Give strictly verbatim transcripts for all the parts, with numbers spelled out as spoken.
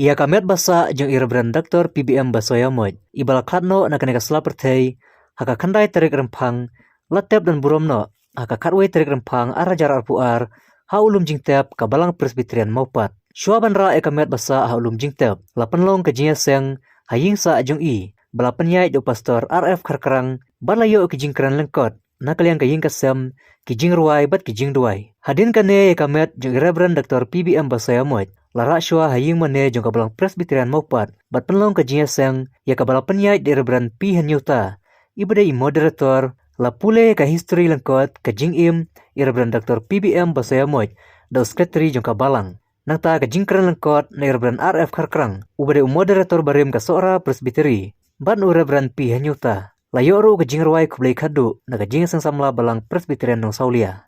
Ïa ka met ba sah jong i Reverend Doctor P B M Basoya Moit, iba la khlad noh na kane ka sla pyrthei ha ka khyndai tarik Rymphang, la tep don burom noh ha ka khatwei tarik Rymphang ar hajar arphew ar, ha u lum jingtep ka Balang Presbyterian Mawpat. Shuwa ban rah ïa ka met ba sah ha u lum jingtep, la pynlong ka jingïaseng ha ïing sah jong i, ba la pynïaid da u Pastor R F Kharkrang, bad la ïoh ki jingkren lyngkot na ka liang ka ïing ka sem, ki jingrwai bad ki jingduwai. Hadien kane ïa ka met jong i Reverend Doctor P B M Basoya Moit, la rah shuwa ha ïing mane jong ka Balang Presbyterian Mawpat, bad pynlong ka jingïaseng ïa kaba la pynïaid da i Reverend P Hynñiewta, iba dei i moderator. La pule ka history lyngkot ka jingim i Reverend Doctor P B M Basoya Moit da u secretary jong ka Balang. Nangta ka jingkren lyngkot na i Reverend R F Kharkrang, uba dei u moderator barim ka Sohra Presbytery, bad na u Reverend P Hynñiewta. La ïoh ruh ka jingrwai khublei khadduh na ka jingïaseng samla Balang Presbyterian Nongsawlia.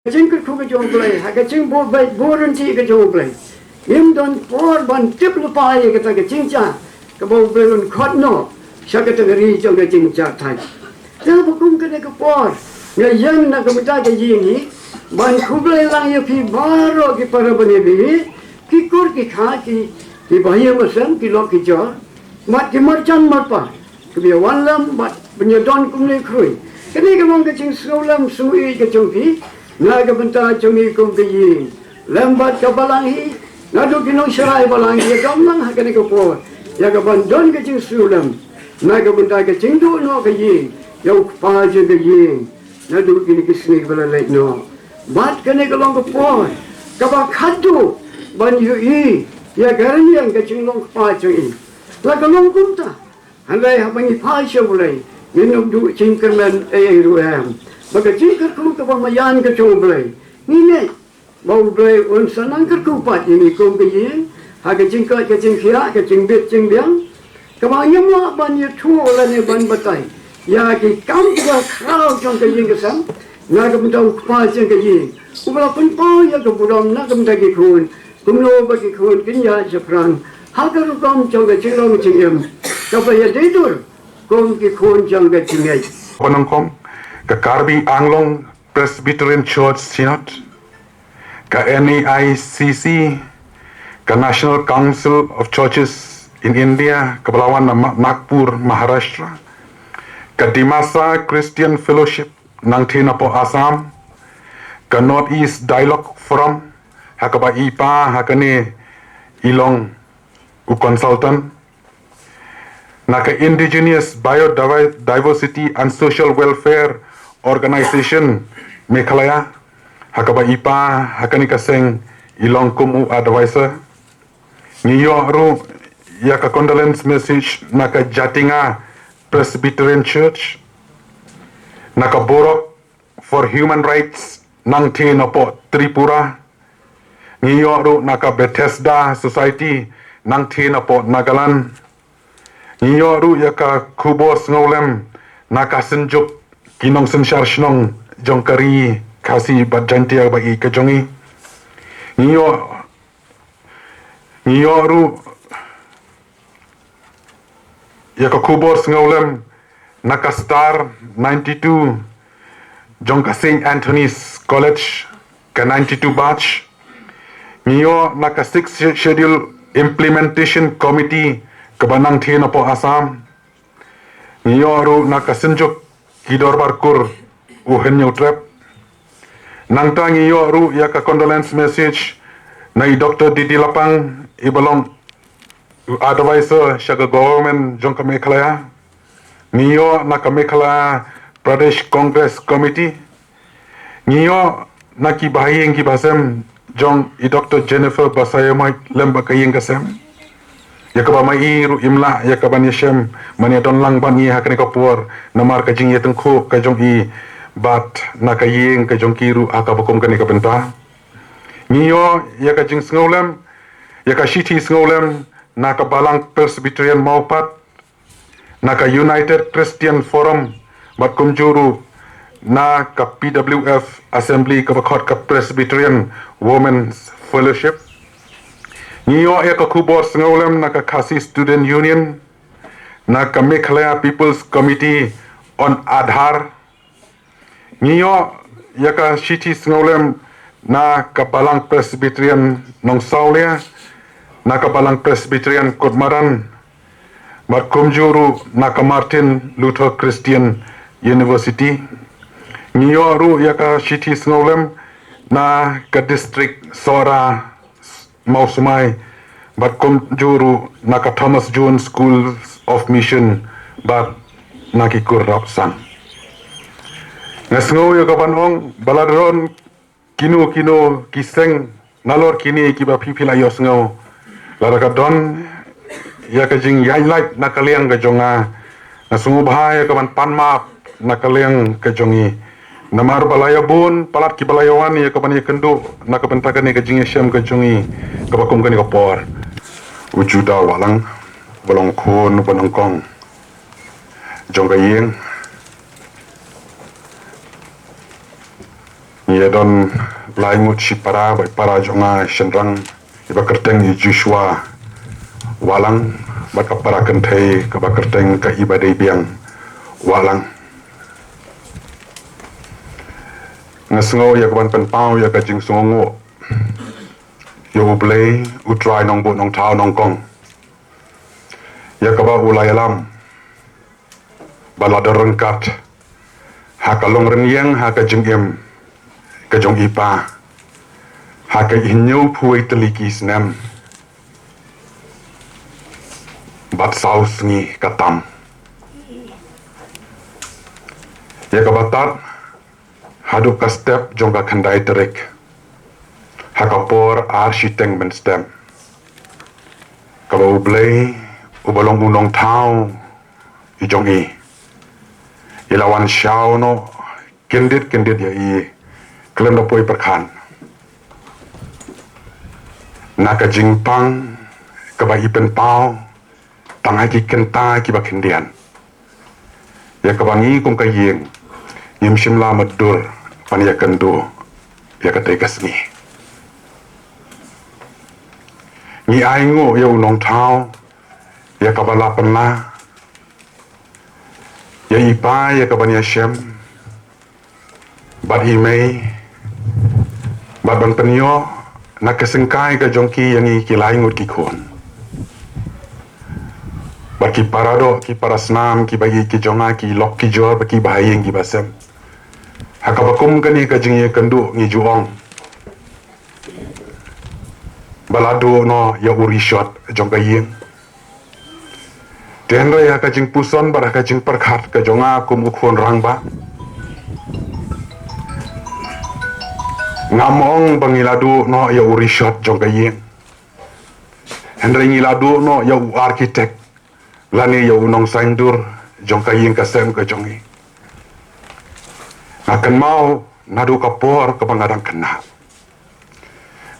Ka jingkyrkhu ka jong U Blei, ha ka jingbuh beit buh rynti ka jong U Blei. Ngim don por ban tip lypa ïa kata ka jingjia kaba U Blei un khot noh sha kata ka ri jong ka jingjia thait. Te ba kum kane ka por, nga ïeng na ka bynta ka ïing hi ban khublei lang ïa phi baroh ki para bangeit hi, ki kur ki kha, ki, ki bahaïing bahasem, ki lok ki jor, bad ki marjan marpa kiba ïa wan lem bad ban ïa don kumne khrui. Kane ka long ka jingsngewlem sngewsih ka jong phi na ka bynta jong ngi kum ka ïing, lem bad ka Balang hi, naduh ki nongsharai Balang ïa dom lang ha kane ka por ïa ka ban don ka jingsngewlem na ka bynta ka jingduh noh ka ïing ïa u kpa jong ka ïing, naduh kine ki sngi kiba la leit noh. Bad kane ka long ka por kaba khadduh ban ïohi ïa ka rynïeng ka jinglong kpa jong i. La ka long kumta, hynrei haba ngi phai sha U Blei, ngin ym duh jingkyrmen ei ei ruh em. Ba ka jingkyrkhu kaba maïan ka jong U Blei, ngi ngeit ba U Blei un sa nang kyrkhu pat ïa ngi kum ka ïing ha ka jingkoit ka jingkhiah, ka jingbit jingbiang, kaba ngim lah ban ïathuh lane ban batai ïa ki kam kiba khraw jong ka ïing ka sem na ka bynta u kpa jong ka ïing, uba la pynpaw ïa ka burom na ka bynta ki khun, kumno ba ki khun kin ïaid shaphrang ha ka rukom jong ka jinglong jingim kaba ïadei dur kum ki khun jong ka jingngeit. Ba nyngkong, ka Karbi Anglong Presbyterian Church Synod, ka N A I C C, ka National Council of Churches in India kaba la wan na Ma-, Nagpur, Maharashtra, ka Dimasa Christian Fellowship, Nangthie Napoh, Assam, ka North East Dialogue Forum, ha kaba i pa ha kane i long u consultant, na ka Indigenous Biodiversity and Social Welfare Organization Meghalaya, ha kaba i pa ha kane ka seng i long kum u advisor. Ngi ïoh ruh ïa ka condolence message na ka Jatinga Presbyterian Church, na ka Borok for Human Rights Nangthie Napoh, Tripura. Ngi ïoh ruh na ka Bethesda Society Nangthie Napoh, Nagaland. Ngi ïoh ruh ïa ka khubor sngewlem na ka Synjuk ki Nongsynshar Shnong jong ka Ri Khasi bad Jaintia ba i ka jong i. Ngi ïoh, ngi ïoh ruh ïa ka khubor sngewlem na ka Star ninety-two jong ka Saint Anthony's College, ka ninety-two batch. Ngi ïoh na ka Sixth Schedule Implementation Committee kaba Nangthie Napoh, Assam. Ngi ïoh ruh na ka Synjuk ki Dorbar Kur u Hynñiewtrep. Nangta ngi ïoh ruh ïa ka condolence message na i Doctor D D Lapang, i ba long u advisor sha ka government jong ka Meghalaya. Ngi ïoh na ka Meghalaya Pradesh Congress Committee. Ngi ïoh na ki bahaïing ki bahasem jong i Doctor Jennifer Basaiawmoit lem bad ka ïing ka sem. Ïa kaba ma i ruh im lah ïa kaban ïashem ban ïadon lang bad ngi ha kane ka por, namar ka jingïatyngkhuh ka jong i bad na ka ïing ka jong ki ruh ha kaba kum kane ka bynta. Ngi ïoh ïa ka jingsngewlem, ïa ka shithi sngewlem na ka Balang Presbyterian Mawpat, na ka United Christian Forum, bad kumjuh ruh na ka P W F Assembly kaba khot ka Presbyterian Women's Fellowship. Ngi ïoh ïa ka khubor sngewlem na ka Khasi Student Union, na ka Meghalaya People's Committee on Aadhaar. Ngi ïoh ïa ka shithi sngewlem na ka Balang Presbyterian Nongsawlia, na ka Balang Presbyterian Kutmadan, bad kumjuh ruh na ka Martin Luther Christian University. Ngi ïoh ruh ïa ka shithi sngewlem na ka district Sohra Mawsmai, bad kumjuh ruh na ka Thomas Jones School of Mission, bad na ki kur rap san. Nga sngew ïa ka ban ong ba la don kino kino ki seng nalor kine kiba phi phi la ïohsngew. Lada ka don ïa ka jingïaid lait na ka liang ka jong nga, nga sngewbha ïa ka ban pan map na ka liang ka jong ngi. Namar ba la ïa bun palat kiba la ïa wan ïa ka ban ïakynduh na ka bynta kane ka jingïashem ka jong ngi kaba kum kane ka por. U Judah Wahlang, ba long khun ba nyngkong jong ka ïing. Ngi ïa don lai ngut shipara, bad para jong nga shynrang, iba kyrteng i Joshua Wahlang, bad ka para kynthei kaba kyrteng ka Ibadeibiang Wahlang. Nga sngew ïa ka ban pynpaw ïa ka jingsngewnguh ïa U Blei, U Trai Nongbuh Nongthaw Nongkong, ïa kaba u la ïalam ba la don ryngkat ha ka longrynïeng ha ka jingim ka jong i pa ha ka hynñiewphew wei tylli ki snem bad saw sngi ka tam. Ïa kaba tad haduh ka step jong ka khyndai tarik ha ka por ar shiteng mynstep, kaba U Blei uba long U Nongthaw i jong i, i la wan shaw noh kyndit kyndit ïa i khlem da poi pyrkhat na ka jingpang kaba i pynpaw tang ha ki kynta kiba khyndiat, ïa kaba ngi kum ka ïing ngim shym la mutdur ban ïakynduh ïa katei ka sngi. Ngi ainguh ïa U Nongthaw ïa kaba la pynlah ïa i pa ïa ka ban ïashem bad i mei, bad ban pynïoh na ka syngkai ka jong ki ïa ngi ki lai ngut ki khun. Bad ki para doh, ki para snam, kiba ïeit ki jong nga, ki lok ki jor, bad kiba ha ïing kiba sem. Ha kaba kum kane ka jingïakynduh ngi ju ong ba la duh noh ïa u rishot jong ka ïing. Te hynrei ha ka jingpuson bad ha ka jingpyrkhat ka jong nga kum u khun rangbah, ngam ong ba ngi la duh noh ïa u rishot jong ka ïing. Hynrei ngi la duh noh ïa u architect lane ïa u nongsaiñdur jong ka ïing ka sem ka jong ngi. Nga kynmaw naduh ka por kaba nga dang khynnah,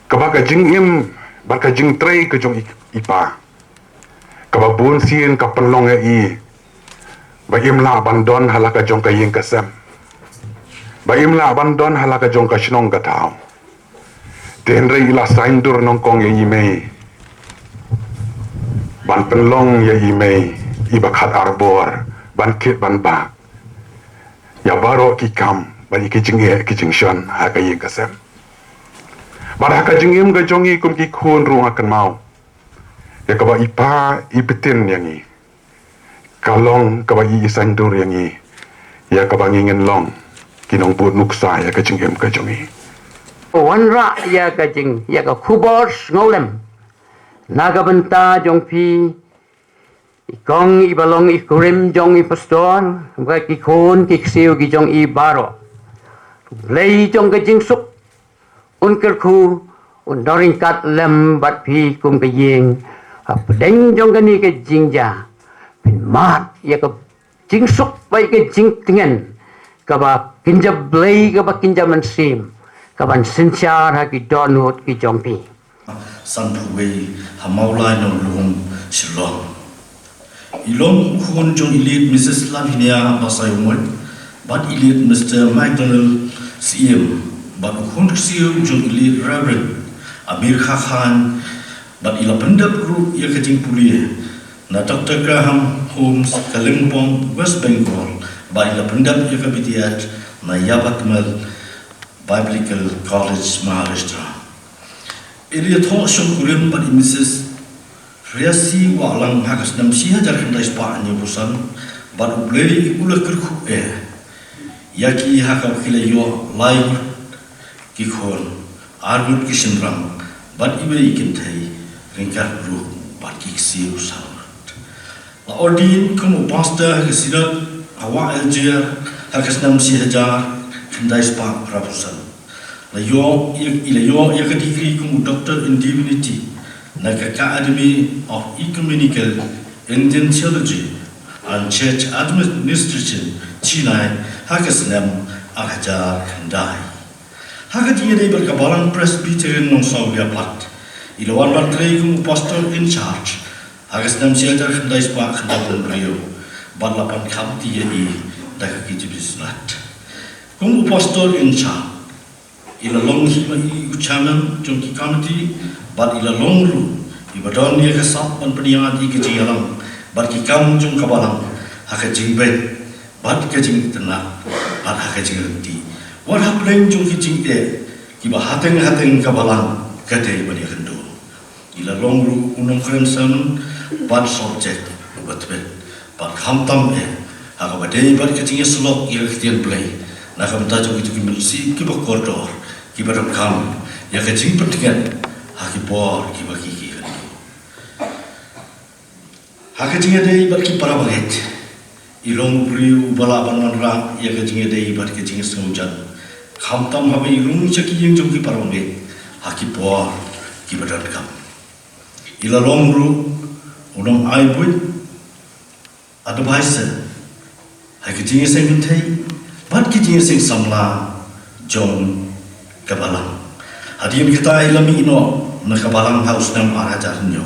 kaba ka jingim bad ka jingtrei ka jong i, i pa, kaba bun sien ka pynlong ïa i ba im lah ban don ha la ka jong ka ïing ka sem, ba im lah ban don ha la ka jong ka shnong ka thaw. Te hynrei i la saiñdur nyngkong ïa i mei ban pynlong ïa i mei iba khat ar bor ban kit ban bah ïa baroh ki kam bad ïa ki jingeh ki jingshon ha ka ïing ka sem. Bad ha ka jingim ka jong ngi kum ki khun ruh nga kynmaw ïa kaba i pa i btin ïa ngi, ka long kaba i, i saiñdur ïa ngi ïa kaba ngi ngin long ki nongbud nuksa ïa ka jingim ka jong ngi. Wanrah ïa ka jing, ïa ka khubor sngewlem na ka bynta jong phi, i kong iba long i kurim jong i pastor, bad ki khun ki ksiew ki jong i baroh. Blei jong ka jingsuk un kyrkhu, un don ryngkat lem bad phi kum ka ïing hapdeng jong kane ka jingjia. Phin mad ïa ka jingsuk bad ïa ka jingtngen kaba kynja blei, kaba kynja mynsiem, kaban synshar ha ki dohnud ki jong phi. Sanphew wei ha Mawlai Nonglum, Shillong. I long u khun jong i late Missus Lavinia Basaiawmoit bad i late Mister McDonald Syiem, bad u khun ksiew jong i late Reverend Amir Khakhan, bad i la pyndep ruh ïa ka jingpule na Doctor Graham Homes, Kalimpong, West Bengal, bad i la pyndep ïa ka B.Th na Yavatmal, Biblical College, Maharashtra. I la ïathoh shongkurim bad i Mrs Riasi Wahlang ha ka snem shi hajar khyndai spah hynñiewphew san, bad U Blei u la kyrkhu eh ïa ki ha kaba ki la ïoh lai ngut ki khun, ar ngut ki shynrang, bad iwei i kynthei, ryngkat ruh bad ki ksiew saw ngut. La ordain kum u pastor ha ka Synod ha Wah Alger ha ka snem shi hajar khyndai spah phraphew san. La ïoh, i la ïoh ïa ka degree kum u Doctor in Divinity na ka Academy of Ecumenical Indian Theology and Church Administration, Chennai, ha ka snem ar hajar khyndai. Ha ka jingïadei bad ka Balang Presbyterian Nongsawlia pat, i la wan ban trei kum u pastor in charge ha ka snem shi hajar khyndai spah khyndai phew hynriew, bad la pan khamti ïa i da ka K J B Synod kum u pastor in charge. I la long hi ma i u chairman jong ki committee, bad i la long ruh iba don ïa ka sap ban pynïaid ïa ka jingïalang bad ki kam jong ka balang ha ka jingbeit bad ka jingtynnat bad ha ka jingrynti, wat hapdeng jong ki jingeh kiba hateng hateng ka balang ka dei ban ïakynduh. I la long ruh u nongkren sermon bad subject uba tbit, bad khamtam eh ha kaba dei bad ka jingïasyllok ïa ka ktien Blei na ka bynta jong kito ki mynsiem kiba kordor, kiba donkam ïa ka jingpyntngen ha ki por kiba ki ki kynduh. Ha ka jingïadei bad ki para bangeit, i long u briew uba lah ban wanrah ïa ka jingïadei bad ka jingsngewjan, khamtam haba i rung sha ki ïing jong ki para bangeit ha ki por kiba donkam. I la long ruh u nongai buit, advisor, ha ki jingïaseng kynthei bad ki jingïaseng samla jong ka balang. Hadien kata i la mih noh na ka balang ha u snem ar hajar hynñiew,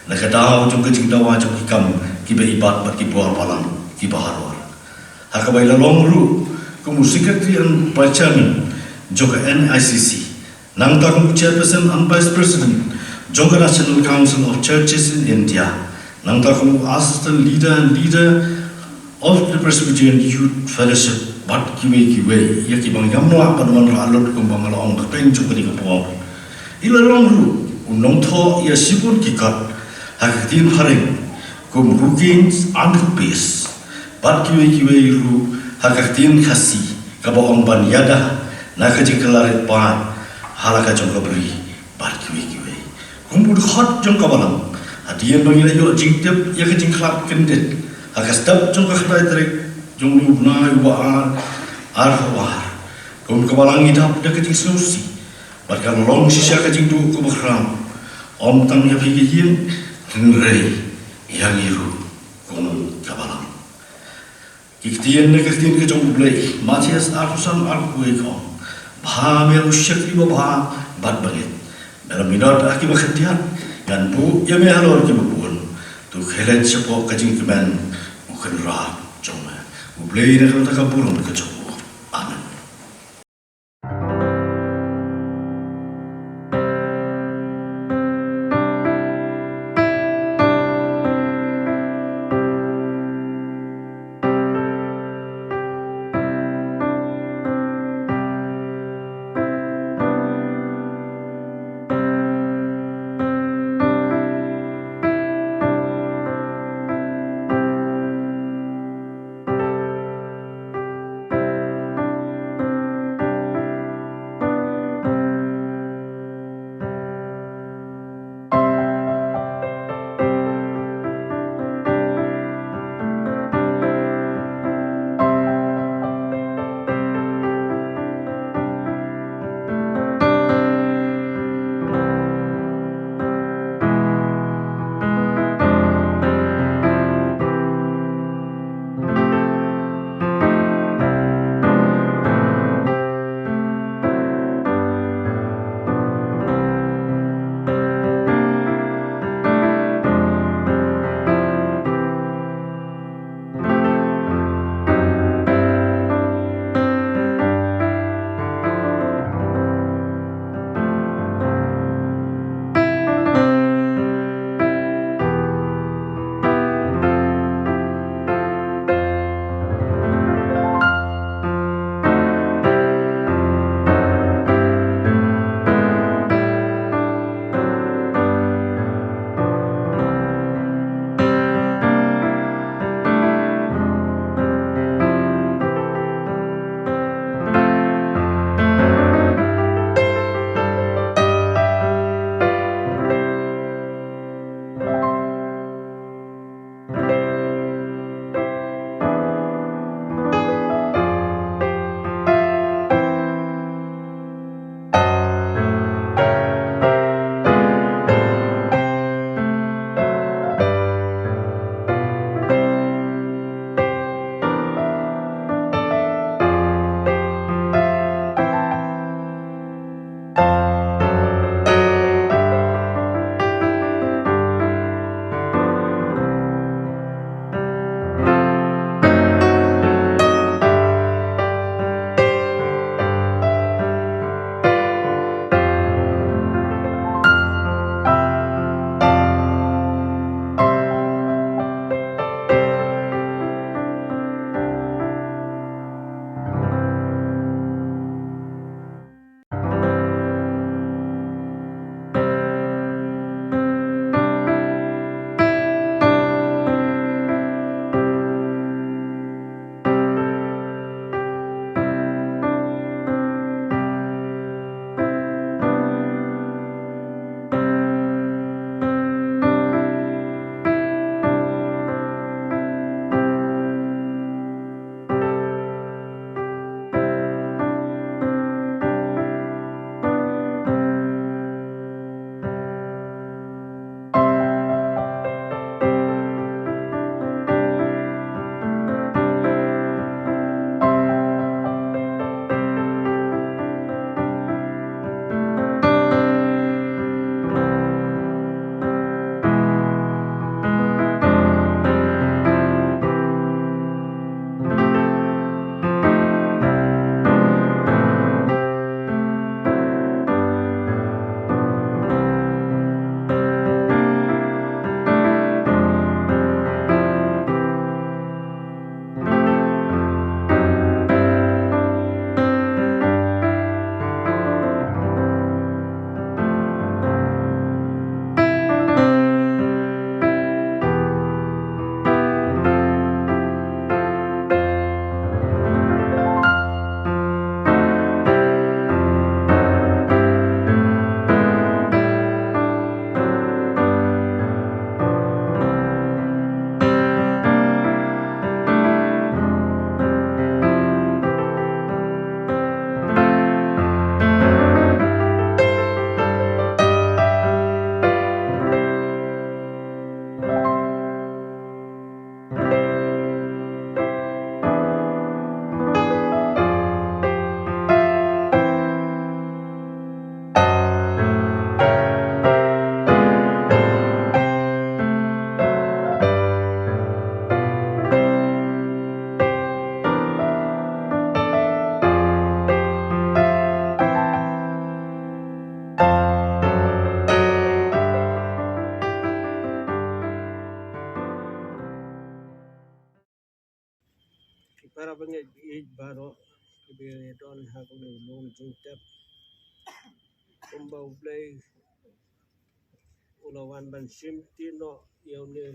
na ka daw jong ka jingdawa jong ki kam kiba i bat bad ki bor balang kiba halor, ha kaba i la long ruh kum u secretary and vice chairman jong ka N I C C, nangta kum u chairperson and vice president jong ka National Council of Churches in India, nangta kum u assistant leader and leader of the Presbyterian Youth Fellowship, bad kiwei kiwei ïa kiba ngam lah ban wanrah lut kumba nga la ong hapdeng jong kane ka por. I la long ruh u nongthoh ïa shibun ki kot ha ka ktien phareng kum Who Gains and Who Pays, bad kiwei kiwei ruh ha ka ktien Khasi kaba ong ban ïada na ka jingkylla rit paid ha la ka jong ka bri, bad kiwei kiwei. Kum u dkhot jong ka balang, hadien ba ngi la ïoh jingtip ïa ka jingkhlad kyndit ha ka step jong ka khyndai tarik jong une u bnai uba ar, arphew ar, kum ka balang ngi dap da ka jingsngewsih bad ka long shisha ka jingduh kaba khraw, ym tang ïa phi ka ïing, hynrei ïa ngi ruh kum ka balang. Ki ktien na ka ktien ka jong U Blei, Mathaios arphew san arphew wei ka ong, bha me u shakri babha bad bangeit. Me la minot ha kiba khyndiat, ngan buh ïa me halor kiba bun. To khie leit shapoh ka jingkmen u kynrad jong me. U Blei na ka bynta ka burom ka jong u. Amen. Para bangeit baroh kiba don ha kane ka lum jingtep, kumba U Blei u la wan ban shimti noh ïa une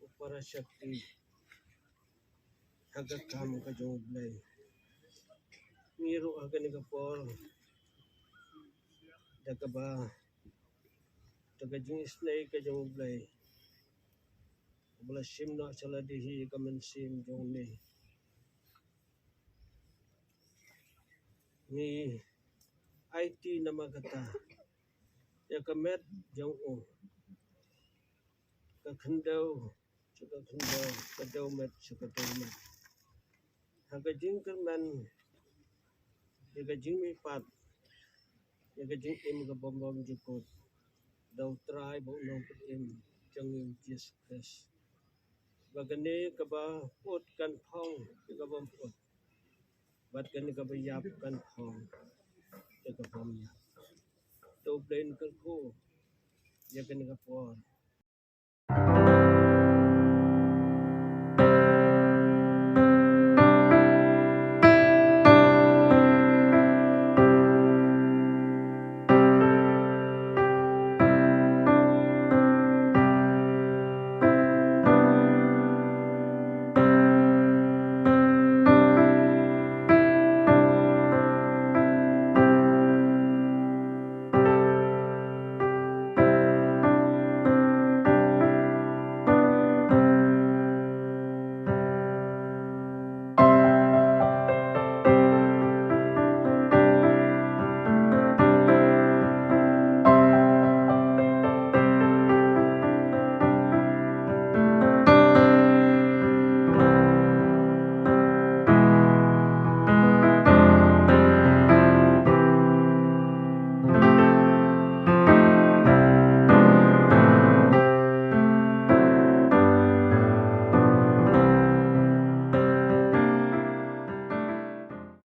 u para shakti ha ka kam ka jong U Blei. Ngi ruh ha kane ka por, da kaba, da ka jingisynei ka jong U Blei, ba la shim noh sha lade hi ka mynsiem jong ngi, ngi aiti namar kata ïa ka met jong u, ka khyndew sha ka khyndew, ka dewmet sha ka dewmet, ha ka jingkyrmen ïa ka jingmihpat, ïa ka jingim ka bym bymjukut da U Trai bad U Nongpynim jong ngi U Jisu Khrist. Ba kane kaba put kan phong ïa ka bym put, bad kane kaba ïap kan phong ïa ka bym ïap. To U Blei un kyrkhu ïa kane ka por.